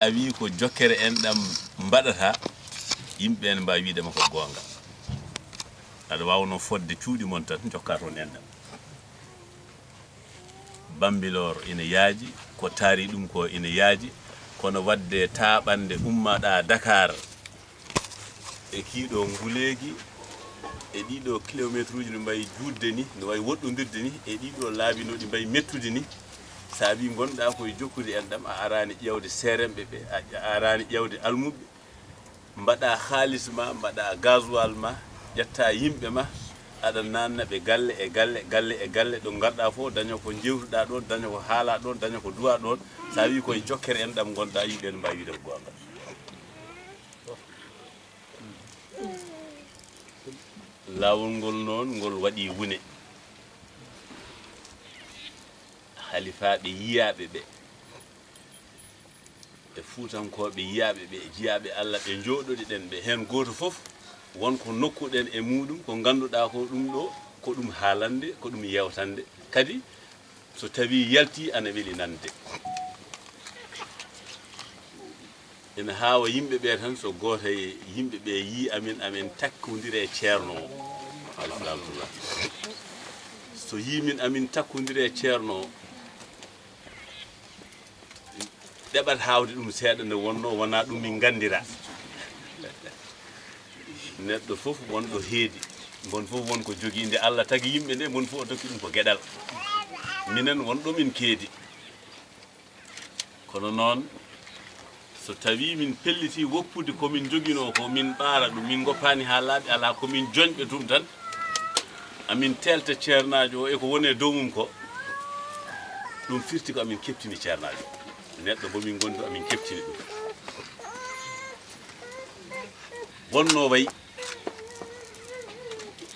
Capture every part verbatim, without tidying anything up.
A wii ko jokkere enɗam mbaɗata, yimɓe ɓe ne mbaawi wiide ma ko goonga. Aɗa waawno fodde cuuɗi mon tan, njokka toon enɗam. Bambilor ina yaaji, ko taari ɗum ko ina yaaji, kono waɗde taaɓannde ummaɗaa Dakar e kiiɗo nguleeki, e ɗiɗo kilomeetruuji no mbayi juutde ni, no wayi woɗɗondirde ni, e ɗiɗo laabi no ɗi mbayi mettude ni, saabi ngonɗaa koye jokkude enɗam, a araani ƴeewde seeremɓe ɓe, a, a araani ƴeewde almuɓɓe, mbaɗa haalis ma, mbaɗa gasoil ma, ƴetta yimɓe ma, aɗa naanna ɓe galle e galle, galle e galle, ɗo ngarɗa fof, daña ko njewtuɗa ɗon, daña ko haala ɗon, daña ko duwa ɗon. Sa wi koye jokkere enɗam ngonɗa, yimɓe ne mbawi wiide ko goonga. Laawol ngol noon, ngol waɗi wune. Halifaaɓe yiyaaɓe ɓe, e Fuutankooɓe yiyaaɓe ɓe, jiyaaɓe Allah ɓe, njooɗoɗen ɓe heen gooto fof, won ko nokkuɗen e muuɗum, ko ngannduɗaa ko ɗum ɗo, ko ɗum haalande, ko ɗum yeewtande. Kadi, so tawii yaltii, ana weli nande. Ina haawa yimɓe ɓe tan, so gooto e yimɓe ɓe yii amin, amin takkondire e ceerno o. Alhamdulillah. So yii min amin takkondire e ceerno o, ɗeɓat haawde ɗum seeɗa nde wonnoo, wonaa ɗum min nganndira. Neɗɗo fof won ɗo heedi, mon fof won ko jogii. Nde Allah tagi yimɓe nde, mon fof o tokki ɗum ko geɗal. Minen won ɗo min keedi. Kono noon, so tawii min pellitii woppude ko min njoginoo ko, min ɓaara ɗum, min ngoppaani haa laaɓi, alaa ko min joñɓe ɗum tan, amin teelta ceernaajo o e ko woni e dow mum ko, ɗum firti ko amin keɓtini ceernaajo o. Neɗɗo mo min ngondi o, amin keɓtini ɗum. Wonnoo wayi,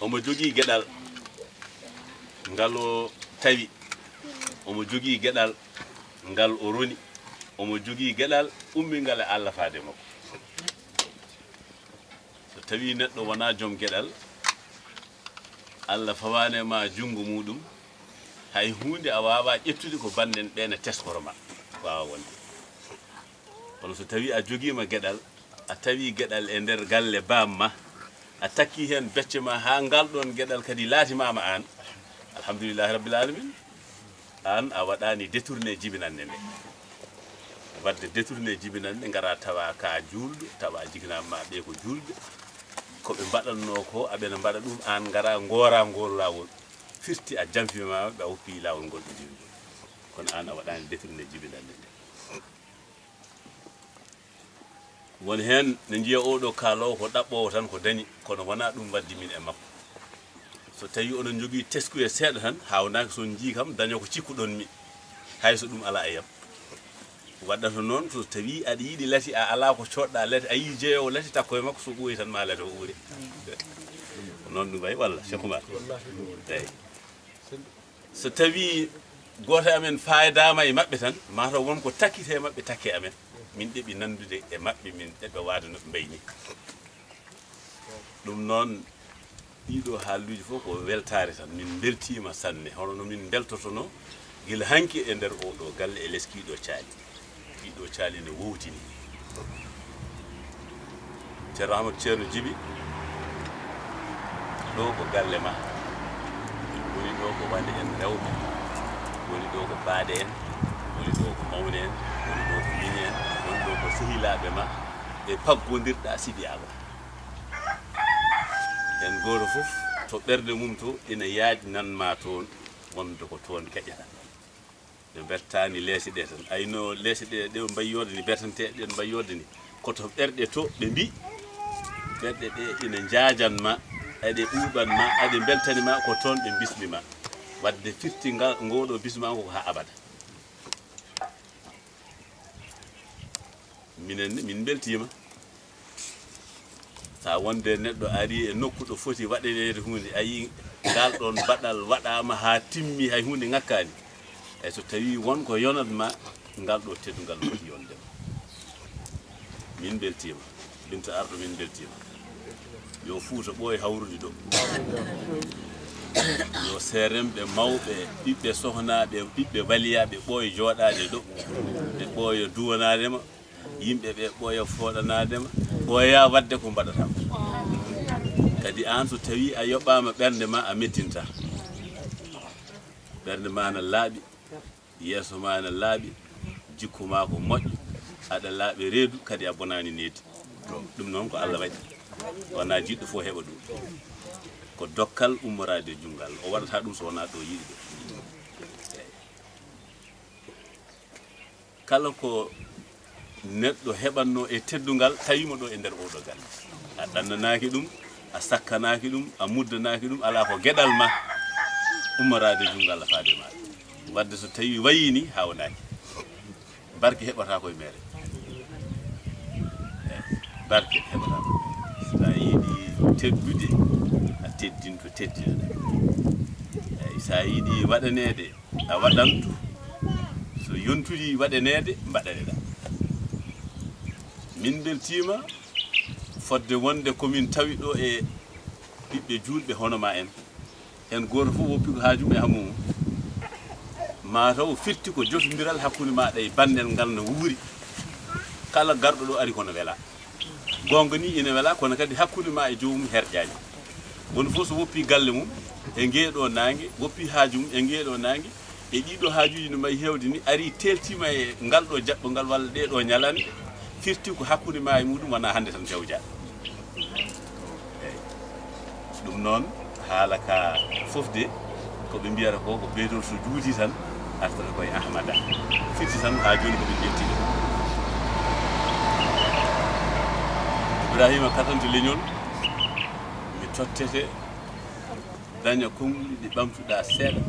omo jogii geɗal ngal o tawi, omo jogii geɗal ngal o roni, omo jogii geɗal ummingal e Allah faade makko. So tawii neɗɗo wonaa joom geɗal, Allah fawaani e ma junngo muuɗum, hay huunde a waawaa ƴettude ko bannden ɓe ne teskoro ma, waawa wonde. Kono so tawii a jogiima geɗal, a tawii geɗal e nder galle baam ma, a takkii heen becce ma haa ngal ɗoon geɗal kadi laatimaama aan, alhamdulillahi rabbil alamin, aan a waɗaani détourné jibinannde nde. Waɗde détourné jibinannde, ngara tawa ka juulɗo, tawa jibinaa ma ɓe ko juulɓe, ko ɓe mbaɗatnoo ko, aɓe na mbaɗa ɗum, aan ngara ngoora ngool laawol. Firti a jamfiima, ɓe a woppi laawol ngol ɓe njiwi ngol. Kono aan a waɗaani détourné jibinannde nde. Won heen ne njiya oo ɗo kaaloowo ko ɗaɓɓoowo tan ko dañi, kono wonaa ɗum waddi min e makko. So tawii oɗon njogii teskuye seeɗa tan, haawnaaki so on njii kam, daña ko cikkuɗon mi, hay so ɗum alaa e yam. Waɗɗata noon, so tawii aɗa yiɗi lati, a alaa ko coodɗa lati, a yii jeyoowo lati, takko e makko, so ɓooyi tan ma lati o uure. Ko noon ɗum wayi, walla, Cheikh Oumar? Eeyi. So tawii gooto e amen faayidaama e maɓɓe tan, mataw won ko takkitee maɓɓe takke amen. Min ɗeɓi nanndude e maɓɓe, min ɗeɓa waade no ɓe mbayi ni. Ɗum noon, ɗiɗo haalluuji fof ko weltaare tan. Min mbeltiima sanne, hono no min mbeltotonoo gila hanki e nder oo ɗo galle e les kiiɗo caali. Kiiɗo caali ne wowtini. Ceerno Ahmad Ceerno Jibi, ɗo ko galle ma. Woni ɗo ko wande en rewɓe, woni ɗo ko baaɗe en, woni ɗo ko mawne en, woni ɗo ko mini en, woni ɗo ko sehilaaɓe ma, ɓe paggondirɗa siɗi aba. En gooto fof to ɓernde mum to ina yaajnan ma toon, wonde ko toon keƴata. Ɓe mbertaani leese ɗe tan. Ayno leese ɗe, ɗe mbayi yorde ni, bertanteeɗe ɗe mbayi yorde ni. Ko to ɓerɗe to ɓe mbi, ɓerɗe ɗe ina njaajan ma, eɗe ɓuuɓan ma, eɗe mbeltani ma, ko toon ɓe mbismi ma. Wadde firti nga, ngoɗo bismaagu ko haa abada. Minen ni, min mbeltiima. Sa wonde neɗɗo ari e nokku ɗo foti waɗaneede huunde, a yii ngal ɗoon baɗal waɗaama haa timmi, hay huunde ŋakkaani. Eyi, so tawii won ko yonat ma, ngal ɗo teddungal foti yonde ma. Min mbeltiima. Binta Arɗo, min mbeltiima. Yo Fuuta ɓooy hawrude ɗo. Yo seeremɓe mawɓe, ɓiɓɓe sohnaaɓe, ɓiɓɓe waliyaaɓe ɓooy jooɗaade ɗo. Ɓe ɓooya duwanaade ma. Yimɓe ɓe ɓooya fooɗanaade ma, ɓooya waɗde ko mbaɗataa ko. Kadi aan, so tawii a yoɓaama, ɓernde ma a mettinta. Ɓernde ma na laaɓi, yeeso ma na laaɓi, jikku ma ko moƴƴo, aɗa laaɓi reedu, kadi a bonaani needi. Ɗum noon ko Allah waɗi, wonaa jiɗɗo fof heɓa ɗum. Ko dokkal ummoraade e junngo Allah, o waɗataa ɗum so wonaa ɗo yiɗi ɗo. Kala ko neɗɗo heɓatnoo e teddungal, tawi mo ɗo e nder oo ɗoo galle. A ɗannanaaki ɗum, a sakkanaaki ɗum, a muddanaaki ɗum, alaa ko geɗal ma ummoraade junngo Allah faade ma. Wadde so tawii wayii ni, haawnaaki. Barke heɓataa ko e meere. Eey, barke heɓataa ko e meere. So a yiɗi teddude, a teddinto, teddinaɗaa. Eey, so a yiɗi waɗaneede, a waɗanto. So yontude waɗaneede, mbaɗaneɗaa. Min mbeltiima fodde wonde ko min tawi ɗo e ɓiɓɓe juulɓe hono ma en. Heen gooto fof woppi ko haaju mum e hammu mum. Maa taw firti ko jotondiral hakkunde maaɗa e banndel ngal no wuuri. Kala garɗo ɗo ari kono welaa. Goonga ni ina welaa, kono kadi hakkunde ma e joomum herƴaani. Woni fof so woppi galle mum e ngee ɗoo naange, woppi haaju mum e ngee ɗoo naange, e ɗii ɗoo haajuuji no mbayi heewde ni, ari teeltiima e ngal ɗoo jaɓɓo ngal walla ɗee ɗoo ñalande, firti ko hakkunde ma e muɗum, wonaa hannde tan jawjaa. Eey. Ɗum noon, haala ka fof de, ko ɓe mbiyata ko, ko beetol so juuti tan, artata koye Ahmada. Firti tan, haa jooni ko ɓe njettini. Ibrahima Katante Leñol, mi tottete, daña konnguɗi ɗi ɓamtuɗaa seeɗa.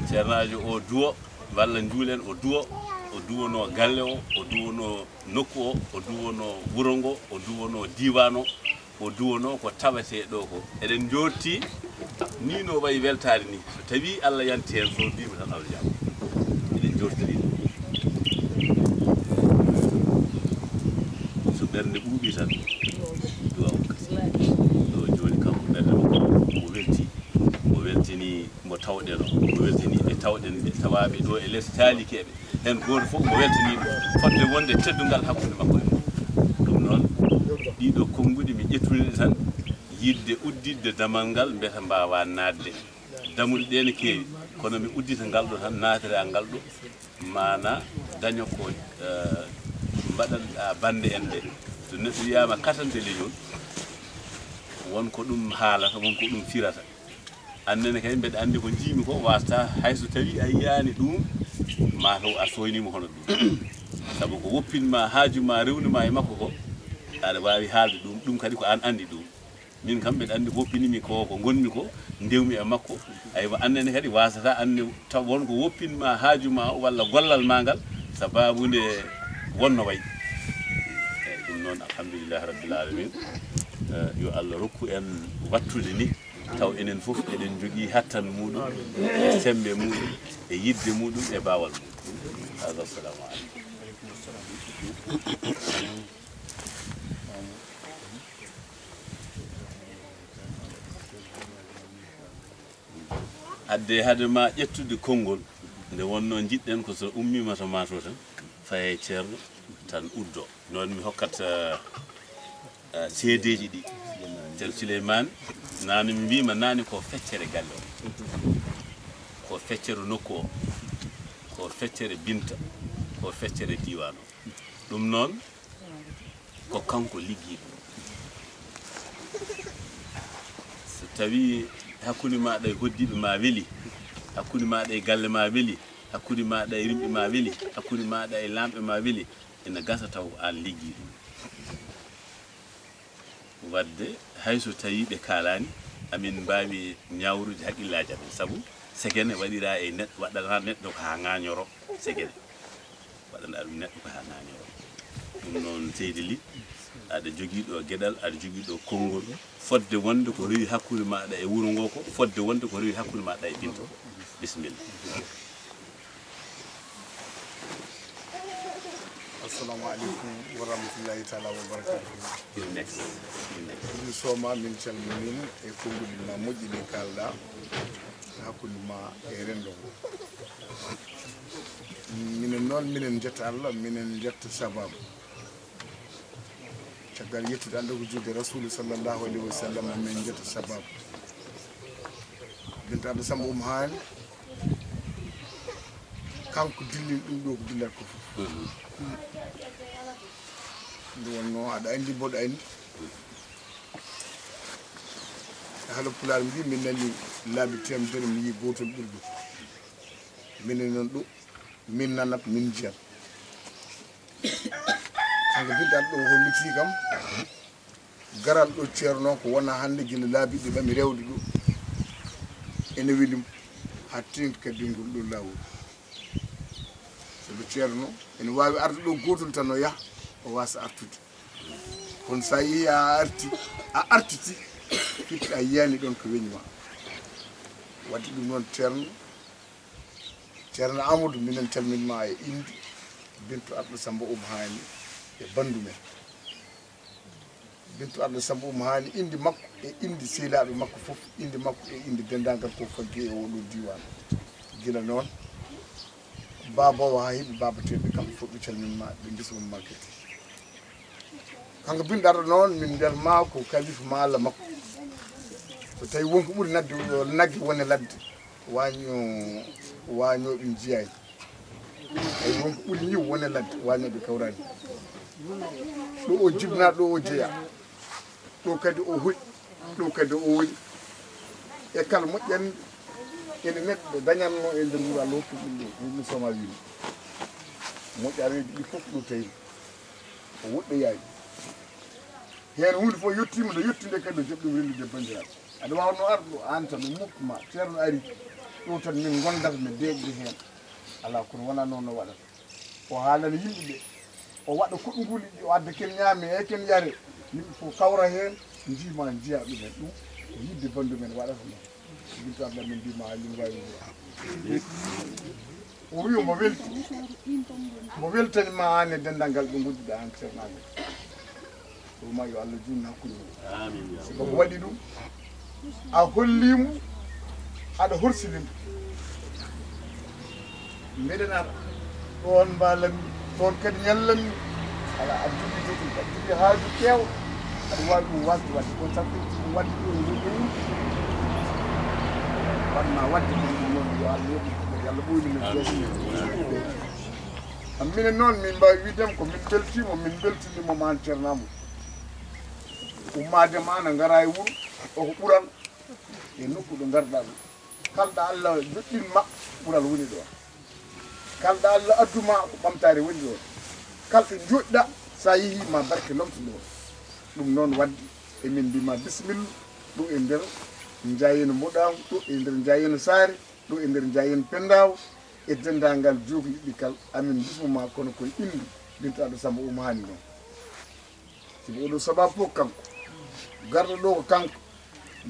Ceernaajo o duwo, walla njuulen o duwo, o duwonoo galle o, o duwonoo nokku o, o duwonoo wuro ngo, o duwonoo diiwaan o, o duwonoo ko tawetee ɗo ko. Eɗen njoorti ni no wayi weltaare ni. So tawii Allah yanti heen, so mbiima tan Allah jaabo. Eɗen njoorti ni. So ɓernde ɓuuɓii tan, duwaaw kasi. Ɗo jooni kanko ɓernde makko, o welti, o weltini mo tawɗen o, o weltini ɓe tawɗen ɓe, tawaaɓe ɗo e les taalikeeɓe. Heen gooto fof mo weltanii ɗum, fodde wonde teddungal hakkunde makko e mum. Ɗum noon, ɗiɗo konnguɗi mi ƴettude ɗe tan, yiɗde udditde damal ngal, mbeta mbaawaa naatde. Dammuɗe ɗe ne keewi, kono mi uddita ngal ɗo tan, naatira ngal ɗo, maana daña ko, eh, mbaɗanɗaa bannde en ɓe. So neɗɗo wiyaama Katante Leñol, won ko ɗum haalata, won ko ɗum firata. Annene kay mbeɗa anndi ko njiimi ko, wasata hay so tawii a yiyaani ɗum, maa taw a sooyniima hono ɗum. Sabu ko woppin ma haaju ma, rewni ma e makko ko, aɗa waawi haalde ɗum, ɗum kadi ko aan anndi ɗum. Min kam mbeɗa anndi ko woppini mi ko, ko ngonmi ko, ndewmi e makko. Aywa, annene kadi wasata anne taw won ko woppin ma haaju ma o walla gollal ma ngal, sababu nde wonno wayi. Eyi, ɗum noon, alhamdulillahi rabbil alamin. Eh, yo Allah rokku en wattude ni, taw enen fof eɗen njogii hattan muɗum, e semmbe muɗum, e yiɗde muɗum, e baawal muɗum. Hada, assalamu aleykum. Adde, hade ma ƴettude konngol, nde wonno njiɗɗen ko so ummiima to Mato tan, faye ceerno tan uddo. Noon mi hokkat, eh, eh, seedeeji ɗi. Ceerno Souleymane, nano mi mbiima nani ko feccere galle o, ko feccere nokku o, ko feccere Binta, ko feccere diiwaan o. Ɗum noon, ko kanko liggi ɗum. So tawii hakkunde maaɗa e hoɗdiiɓe ma weli, hakkunde maaɗa e galle ma weli, hakkunde maaɗa e rimɓe ma weli, hakkunde maaɗa e laamɓe ma weli, ina gasa taw ko aan liggi ɗum. Wadde hay so tawii ɓe kaalaani, amin mbaawi ñaawrude haqqillaaji amen, sabu segene waɗiraa e neɗɗo, waɗanaa neɗɗo ko haa ŋaañoroo segene. Waɗanaa ɗum neɗɗo ko haa ŋaañoroo. Ɗum noon, seydi Ly, aɗa jogii ɗo geɗal, aɗa jogii ɗo konngol, fodde wonde ko rewi hakkunde maaɗa e wuro ngo ko, fodde wonde ko rewi hakkunde maaɗa e Binta. Bisimilla. Assalamu aleykum wa rahmatullahi taala wa barakatuh. Min sooma, min calminiima e konnguli ma moƴƴi ɗi kaalɗa hakkunde ma e renndo ngo. Minen noon, minen njetta Allah, minen njetta sababu. Caggal yettude Allah ko juulde Rasuulu sallallahu alayhi wa sallam, min njetta sababu. Binta Adda Samba Umu Haani, kanko dillini ɗum ɗo ko dillat ko fof. Nde wonnoo aɗa anndi mboɗo anndi. E haala pulaar mbi min nani laabi teemedere mi yii gootel ɓuri ɗum. Minen noon ɗo min nanat min njiyat. Kanko Binta Adda ɗo hollitii kam garal ɗo Ceerno ko wona hannde gila laabi ɗi ɓami rewde ɗo. Ene weli mo haa teeŋti kadi ngol ɗo laawol. Sabu Ceerno ene waawi arde ɗo gootol tan o yaha o waasa artude. Kono so a yehii a arti a artiti firti a yiyaani ɗoon ko weñi ma. Waɗde ɗum noon Ceerno Ceerno Amadou minen calmin ma e innde Bintu Adda Samba Umu Haani e banndu men. Bintu Adda Samba Umu Haani innde makko e innde sehilaaɓe makko fof, innde makko e innde denndaangal ko faggi e oo ɗoo diiwaan. Gila noon baaboowo haa heɓi baabateeɓe kamɓe fof ɓe calmin ma ɓe mbisma ma kadi. Kanko Bintu Adda noon min mbiyat ma ko kalifa ma Allah makko. So tawi wonko ɓuri nadde yo nagge wone ladde. Waaño waañooɓe njiyaani. Tawi wonko ɓuri yiw wone ladde waañooɓe kawraani. Ɗo o jibna ɗo o jeya. Ɗo kadi o hoɗi ɗo kadi o woni. E kala moƴƴan ene neɗɗo dañatno e nder wuro Allah hokki ɗum ɗo ɗum soma wino. Moƴƴareeji ɗi fof ɗo tawi o woɗɗoyaani. Heen huunde fof yettiima nde yetti nde kadi o jaɓi ɗum renndude banndiraaɓe. Aɗa waawnoo arde ɗo aan tan mi moftu ma Ceerno ari ɗo tan min ngondata mi deeƴde heen. Alaa kono wonaa noon no waɗata. O haalana yimɓe ɓe o waɗa koɗnguli ɗi o adda ken ñaame e ken yare. Yimɓe fof kawra heen njiima njiya ɗum heen ɗum ko yidde banndu men waɗata noon. Bintu Adda min mbima haa yimɓe waawi wuro. O wi omo welti mo weltani ma aan e denndangal ɓe ngondida aan Ceerno Amen. Ɗuma yo Allah junnu hakkunde mum. Amin. Sabu ko waɗi ɗum a hollimo aɗa horsilimo. Mbeɗen ara ɗon mbalanmi toon kadi ñallanmi. Ala aɗa jogii jogi aɗa jogii haaju keew aɗa waawi ɗum wasde waɗde kono sabu ɗum waɗde ɗo e ɗo ɗo wuro. Waɗma waɗde ɗum ɗum noon yo Allah yoɓi ko yo Allah ɓoynu men jeesi. Minen noon min mbaawi wiidem ko min mbeltiima min mbeltiniima ma aan Ceerno Amadou. Ummaade ma na ngara e wuro o ko ɓural e nokku ɗo ngarɗa ɗo. Kalɗa Allah joɗɗin ma ɓural woni ɗo. Kalɗa Allah addu ma ko ɓamtaare woni ɗo. Kalɗo joɗɗa sa yehi ma barke lomto ɗo. Ɗum noon wadde emin mbima bisimilla ɗo e nder Njaayeno Mboɗaagu ɗo e nder Njaayeno Saare. Ɗo e nder Njaayeen Penndaw e denndaangal jookliɗɗi kal amin mbismu ma kono koye inndu Bintu Adda Samba Umu Haani noon. Sibu oɗo sababu fof ko kanko. Garɗo ɗo ko kanko.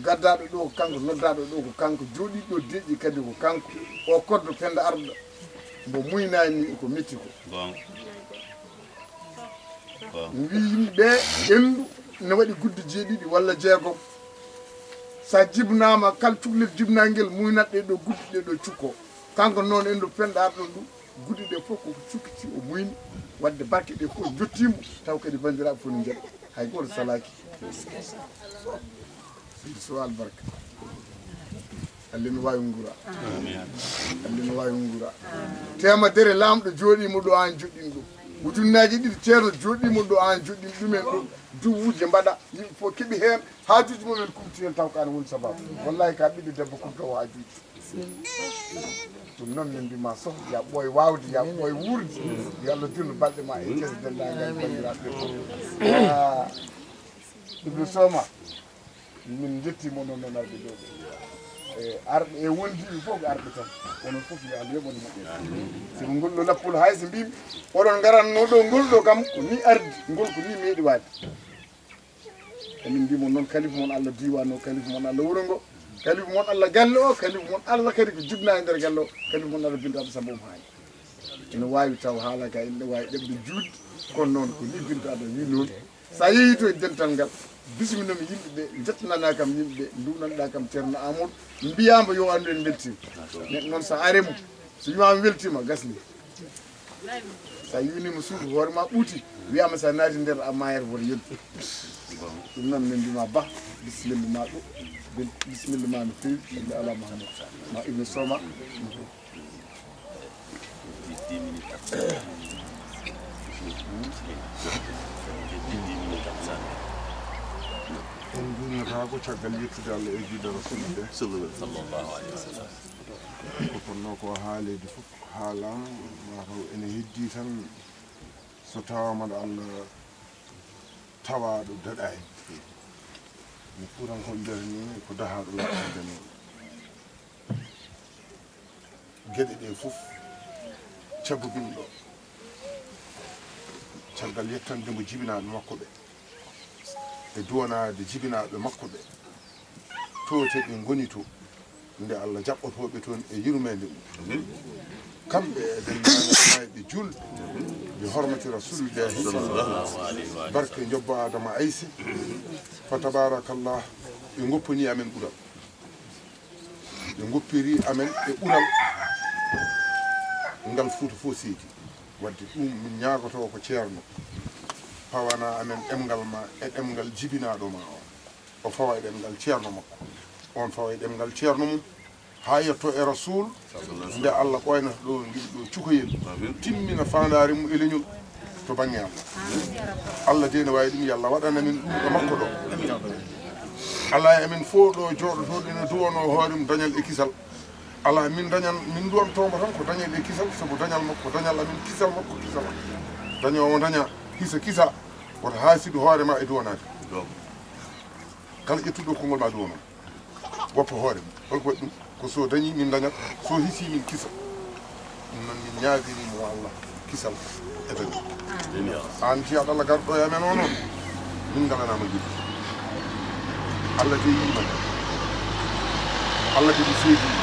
Gaddaaɗo ɗo ko kanko. Noddaaɗo ɗo ko kanko. Jooɗiiɗo ɗo deeƴi kadi ko kanko. O koddo Pennda Arɗo mbo muynaani ko metti ko. Mbi yimɓe ɓe enndu ne waɗi gudde jeeɗiɗi walla jeegom. Sa jibnaama kal cuklel jibnangel muynat ɗe ɗo gudde ɗe ɗo cukko. Kanko noon enndu Pennda Arɗo ndu gudde ɗe fof koko cukkiti o muyni wadde barke ɗe fof jottiimo taw kadi banndiraaɓe fof ne njeɗa hay gooto salaaki. Seydi Sow albarka. Allin wawi ngura. Allin wawi ngura. Teemedere laamɗo jooɗiimo ɗo aan joɗɗin ɗo. Ujunnaaji ɗiɗi ceerno jooɗiimo ɗo aan joɗɗin ɗumen ɗo. Duwuuje mbaɗa yimɓe fof keɓi heen haajuuji mumen kumti heen taw ko aan woni sababu. Wallahi ka ɓiɗɗo debbo kumtowo haajuuji. Ɗum noon min mbima soh ya ɓooy waawde ya ɓooy wuurde. Yo Allah junnu balɗe ma e jeese denndaangal banndiraaɓe ɓe fof. Ibnu Soma. Min njettiima onon noon arɓe ɗo ɓe. E arɓe e wondiiɓe fof ko arɓe tan. Onon fof yo Allah yoɓ on moƴƴere. Sibu ngol ɗo lappol hay so mbimi oɗon ngaranno ɗo ngol ɗo kam ko ni ardi ngol ko ni meeɗi waade. Emin mbimo noon kalifa mon Allah diiwaan o kalifa mon Allah wuro ngo kalifa mon Allah galle o kalifa mon Allah kadi ko jibna e nder galle o kalifa mon Allah Binta Adda Samba Umu Haani. Ene waawi taw haala ka ene waawi ɗeɓde juutde kono noon ko ni Binta Adda wi noon. Sa yehi to e dental ngal bisiminomi yimɓe ɓe jettanana kam yimɓe ɓe nduwnanɗa kam Ceerno Amadou mbiyama yo andu en beltima. Neɗɗo noon sa aremo so wimama weltima gasni. Sa yiwniima suudu, hoore ma ɓuuti, wiyaama sa naati nder a maayat woto yoddu. Ɗum noon min mbima bah, bisimilla ma ɗo, bisimilla ma no feewi, inde Alaa Muhammad, ma Ibnu Soma. En njuulnataako caggal yettude Allah e juulde Rasulullah. Sallallahu alaihi wasallam. Ko fotnoo ko haaleede fof haalaama, mataw ene heddii tan so tawaama ɗo Allah tawaaɗo daɗaani. No Fuutankooɓe mbiyata ni, ko dahaaɗo laaɓaani daneeɗo. Geɗe ɗe fof, caggu ɗum ɗo, caggal yettande mo jibinaaɓe makko ɓe, e duwanaade jibinaaɓe makko ɓe, to te ɓe ngoni to, nde Allah jaɓɓotoo ɓe toon e yurmeende mum. Kamɓe e denndaangal maayɓe juulɓe, bi hormati Rasuulullaahi, barke njobbo Aadama Ayse, fa tabaarakallah, ɓe ngoppanii amen ɓural. Ɓe ngoppiri amen e ɓural ngal Fuuta fof seedi. Wadde ɗum min ñaagotoo ko Ceerno fawana amen ɗemngal ma e ɗemngal jibinaaɗo ma o. O fawa e ɗemngal Ceerno makko. On fawa e ɗemngal Ceerno mum. Haa yetto e Rasuul, nde Allah ɓooynata ɗo ngel ɗo cukoyel. Timmina faandaare mum e leñol to bannge Allah. Allah de ne waawi ɗum, yo Allah waɗana min ɗum e makko ɗo. Alaa e men fof ɗo jooɗotooɗo ene duwanoo hoore mum dañal e kisal. Alaa, min dañan, min duwantoo mo tan ko dañal e kisal, sabu dañal makko, dañal amen, kisal makko, kisal amen. Dañoowo daña, hisa kisa, woto haasidu hoore ma e duwanaade. Kala ƴettuɗo konngol ma duwano. Woppa hoore mum. Holko waɗi ɗum? Ko so dañi min dañat, so hisi min kisa. Ɗum noon min ñaagini mo Allah kisal e dañi. Aan jiyaaɗo Allah garɗo e amen o noon, min ngalanaa mo jidde. Allah de yiima. Allah de mi seedii.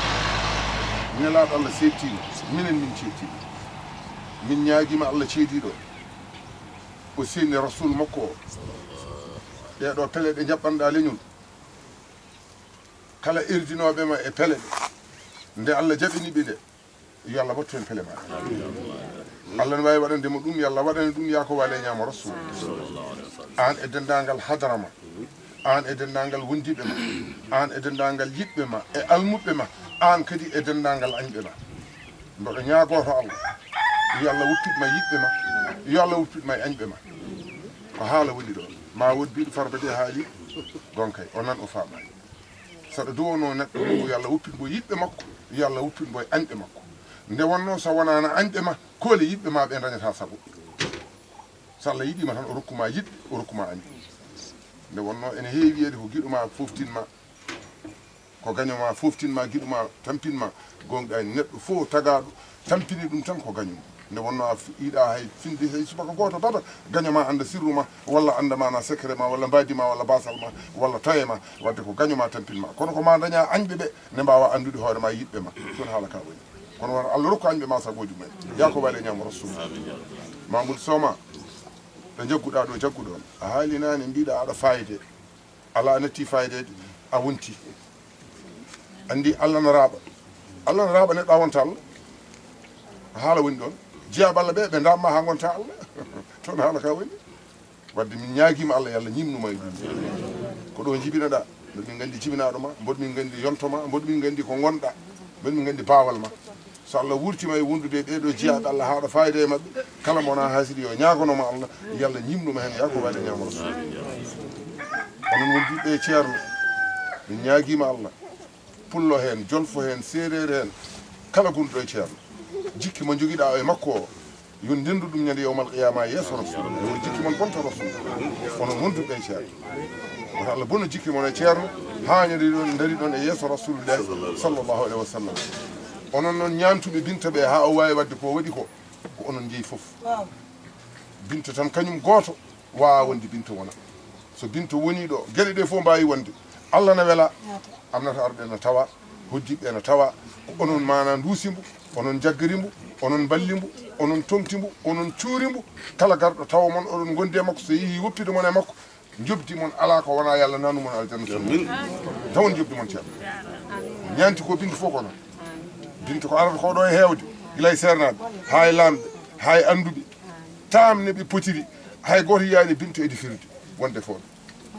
Nelaaɗo Allah seedtiima. Minen min ceedtiima. Min ñaagiima Allah ceediiɗo. O seenni Rasuul makko o. Ɗee ɗo pele ɗe njaɓɓanɗaa leñol. Kala erdinooɓe ma e pele ɗe, nde Allah jaɓini ɓe nde, yo Allah wattu heen pele ma. Allah no waawi waɗande mo ɗum, yo Allah waɗane ɗum, yaa ko waale ñaamo Rasuul. Aan e denndaangal hadara ma, aan e denndaangal wondiiɓe ma, aan e denndaangal yiɗɓe ma e almuɓɓe ma, aan kadi e denndaangal añɓe ma. Mboɗo ñaagoo to Allah, yo Allah wuppit ma yiɗɓe ma, yo Allah wuppit ma e añɓe ma. Ko haala woni ɗo. Ma wood biɗo Farba de haali, gonkay, o nan o faamaani. Saɗa duwanoo neɗɗo ɗum, yo Allah wuppin mbo yiɗɓe makko, yo Allah wuppin mbo e añɓe makko. Nde wonnoo so wonaano añɓe ma, koole yiɗɓe ma ɓe dañataa sago. So Allah yiɗii ma tan, o rokku ma yiɗɓe, o rokku ma añɓe. Nde wonnoo ene heewi wiyeede ko giɗo ma fooftin ma, ko gaño ma fooftin ma, giɗo ma tampin ma, gooŋɗaani neɗɗo fof tagaaɗo tampini ɗum tan ko gaño mum. Nde wonnoo a fi-, yiɗaa hay finde hay subaka gooto bata, gaño ma annda sirru ma, walla annda maanaa secret ma, walla mbaadi ma, walla baasal ma, walla tawe ma, wadde ko gaño ma tampin ma. Kono ko ma daña añɓe ɓe, ne mbaawa anndude hoore ma yiɗɓe ma. Ɗum haala ka woni. Kono won Allah rokku añɓe ma sagooji mumen. Yaa ko waale ñaamo Rasuul. Mamadou Soma, ɗo jagguɗaa ɗo jagguɗo on. A haali naane mbiɗa aɗa faayde. Alaa a natti faayideede, a wonti. Anndi Allah na raaɓa. Allah na raaɓa neɗɗo a wonta Allah. Haala woni ɗoon. Jiyaaɓe Allah ɓe, ɓe ndaamma haa ngonta Allah. Toon haala ka woni. Wadde min ñaagiima Allah, yo Allah ñimnu ma e ɗum. Ko ɗo jibinoɗaa, mboɗo min nganndi jibinaaɗo ma, mboɗo min nganndi yonto ma, mboɗo min nganndi ko ngonɗaa, mboɗo min nganndi baawal ma. So Allah wuurtima e wondude e ɓeeɗo jiyaaɓe Allah haa ɗo faayda e maɓɓe, kala mo wonaa haasidi yo ñaagono ma Allah, yo Allah ñimnu ma heen, yaa ko waali ñaamo Rasuul. Onon wondiiɓe e Ceerno, min ñaagiima Allah, pullo heen, jolfo heen, seereer heen, kala gonɗo e Ceerno. Jikki mo njogiɗaa e makko o, yo ndenndu ɗum ñande yawmal qiyaama yeeso Rasuul. Yo jikki mon bonta Rasuul. Onon wonduɓe e Ceerno. Wota Allah bonu jikki mon e Ceerno, haa ñande ɗon, ndari ɗon e yeeso Rasuulullaahi sallallahu alaihi wa sallam. Onon noon ñaantuɓe Binta ɓe haa o waawi waɗde ko waɗi ko, ko onon njeyi fof. Binta tan kañum gooto waawaa wonde Binta wona. So Binta wonii ɗo, geɗe ɗe fof mbaawi wonde. Allah na wela, annata arɓe na tawa, hodditɓe na tawa. Ko onon maana nduusi mbo, onon jaggiri mbo, onon mballi mbo, onon toŋti mbo, onon cuuri mbo. Kala garɗo tawa mon, oɗon ngondi e makko, so yehi woppude mon e makko, njoɓdi mon alaa ko wonaa yo Allah naatnu mon aljanna. Amin. Taw on njoɓdi mon Ceerno. Ñaanti ko Binta fof ko noon. Binta ko arata ko ɗo e heewde, gila e seernaaɓe, haa e laamɓe, haa e annduɓe, Taam ne ɓe potiri, hay gooto yiyaani Binta edi firde wonde fooɗo.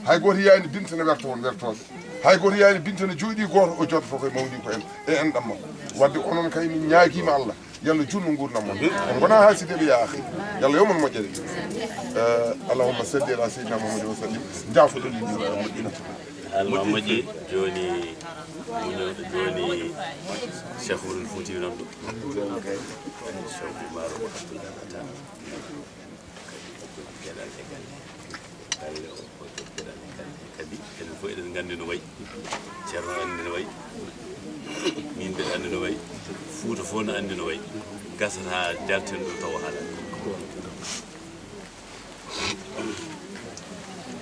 Hay gooto yiyaani Binta ne werta won wertooɓe. Hay gooto yiyaani Binta ne jooɗii gooto o jooɗoto koye mawni ko en e enɗam makko. Wadde onon kay min ñaagiima Allah, yalla juutnu nguurndam mon. On ngonaa haasideeɓe yaa akhi. Yalla yo mon moƴƴere. Eh, Allahumma salli ala sayyidina Muhammadin wa sallim. Njaafoɗon e ɗiɗo moƴƴina. Alma moƴƴi, jooni muño, jooni Cheikh Oumar Fouti noon ɗo. Cheikh Oumar Abdoul Fatah. Geɗal e galle. Galle o ko geɗal e galle. Kadi enen fof eɗen nganndi no wayi. Ceerno anndi no wayi. Min mbeɗa anndi no wayi. Fuuta fof no anndi no wayi. Gasata jalten ɗo tawa haala.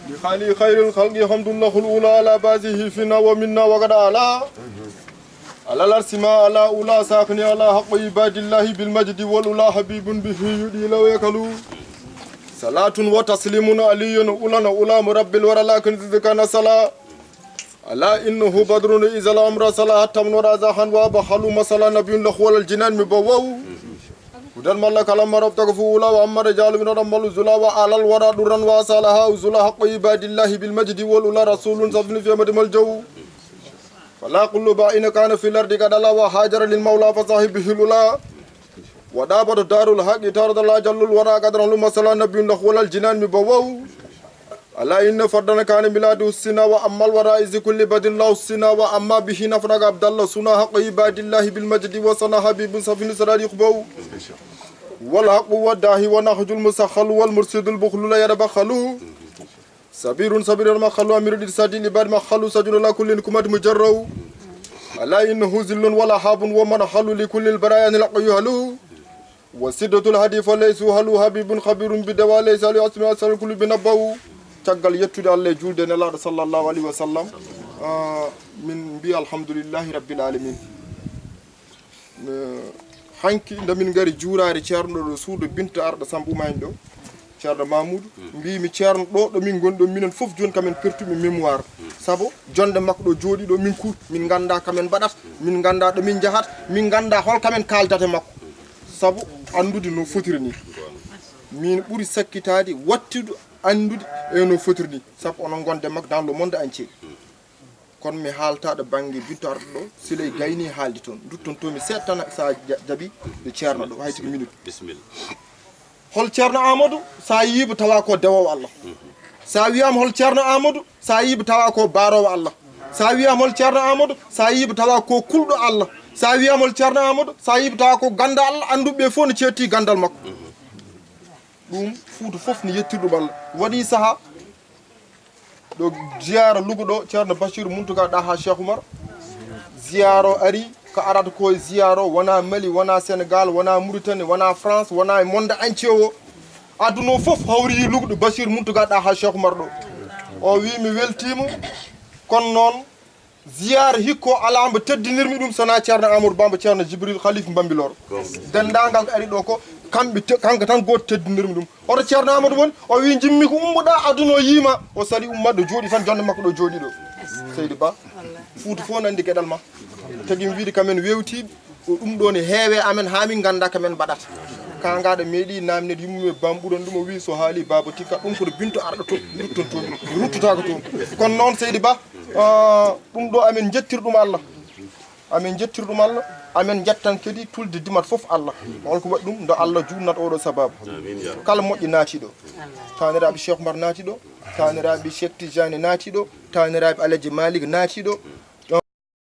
لخالق خير الخلق حمد له الأولى على بعضه فينا ومنا وقد أعلى. على العرش ما على أولى ساكن على حق عباد الله بالمجد والأولى حبيب به يدي لو يكلو. صلاة وتسليم علي أولى أولى مربي الورى لكن ذكر صلاة. ألا إنه بدر إذا الأمر صلاة تمن ورا زاحا وأبخل مثلا نبي له ولا الجنان مبوو. هدى الملك لما ربتك فولا وأما رجال من رمى الزلا وعلى الورى درا وصالها أزلا حق عباد الله بالمجد والأولى رسول سفن في مدم الجو. فلا قلوب إن كان في الأرض قد ألا وهاجر للمولى فصاحبه الأولى. ودابت دار الحق تارد الله جل الورى قدرا لما صلى نبي له ولا الجنان مبوو. ألا إن فردا كان ميلاده السنة وأما الورى إذ كل بدر له السنة وأما به نفرق عبد الله سنة حق عباد الله بالمجد وسنة حبيب سفين سرار يخبو. والحق والداهي ونهج المسخل والمرشد البخل لا يتبخل. صبير صبير مخل أمير الإرشاد العباد مخل سجن لا كل كمد مجرو. ألا إنه ذل ولهاب ومنحل لكل البرايا لقد يهلو. وسدة الهدي فليس هلو حبيب خبير بدوا ليس لي أسماء أسر القلوب نبو. Caggal yettude Allah e juulde e Nelaaɗo sallallahu alayhi wa sallam, ah, min mbiya alhamdulillahi rabbil alamin. Eh, hanki nde min ngari juuraade ceerno ɗo suudu Binta arɗo Samba Umayni ɗo, ceerno Mamoudou, mbimi ceerno ɗo, ɗo min ngoni ɗo minen fof jooni kamen pertuɓe mémoire. Sabu jonde makko ɗo jooɗi ɗo min kuut, min ngannda kamen mbaɗat, min ngannda ɗo min njahat, min ngannda hol kamen kaaldata e makko. Sabu anndude no fotiri ni. Min ɓuri sakkitaade wattude anndude e no fotiri ni. Sabu onon ngonde makko dans le monde entier. Kono mi haalta ɗo bannge Binta arɗo ɗo, Siley gayni haaldi toon. Ndutton to mi seeɗa tan sa ja-, jaɓi ɗo ceerno ɗo, hay tigi minute. Bisimilla. Hol ceerno Amadou, sa yiibo tawa ko dewowo Allah. Sa wiyama hol ceerno Amadou, sa yiibo tawa ko barowo Allah. Sa wiyama hol ceerno Amadou, sa yiibo tawa ko kulɗo Allah. Sa wiyama hol ceerno Amadou, sa yiibo tawa ko ganda Allah, annduɓe fof no ceetti gandal makko. Ɗum Fuuta fof no yettirɗum Allah. Waɗi saha ɗo ziyara Louga ɗo, ceerno Bachir Mountaga Daha Cheikh Oumar. Ziyara o ari, ko arata ko e ziyara o, wona Mali, wona Sénégal, wona Mauritanie, wona France, wona e monde entier o. Aduna o fof hawri Louga ɗo Bachir Mountaga Daha Cheikh Oumar ɗo. O wi mi weltima, kono noon ziyara hikka o alaa mbo teddinirmi ɗum, so wonaa ceerno Amadou Bamba, ceerno Jibril, Khalif Bambilor. Denndaangal ko ari ɗo ko kamɓe te-, kanko tan gooto teddinirmi ɗum. Oto ceerno Amadou woni, o wi njimmi ko ummuɗa aduna o yiima, o sali ummaade jooɗi tan jonde makko ɗo jooɗi ɗo. Seydi Ba, Fuuta fof nandi geɗal ma. Tagi mi wiide kamen wewtiiɓe, ko ɗum ɗo ne heewe amen haa min ngannda kamen mbaɗata. Ka ngaɗa meeɗi namnede yumma e bam ɓuran ɗum, o wi so haali Baba Tikka, ɗum koto Binta arɗo to, rutton toon, ruttotako toon. Kono noon Seydi Ba, ah, ɗum ɗo amen njettir ɗum Allah. Amen njettir ɗum Allah, amen njettan kadi tulde dimat fof Allah. Holko waɗi ɗum? Nde Allah juutnata oɗo sababu. Amin, ya Rabbi. Kala moƴƴo naati ɗo. Taniraaɓe Cheikh Oumar naati ɗo, taniraaɓe Cheikh Tidiane naati ɗo, taniraaɓe Alaji Malick naati ɗo.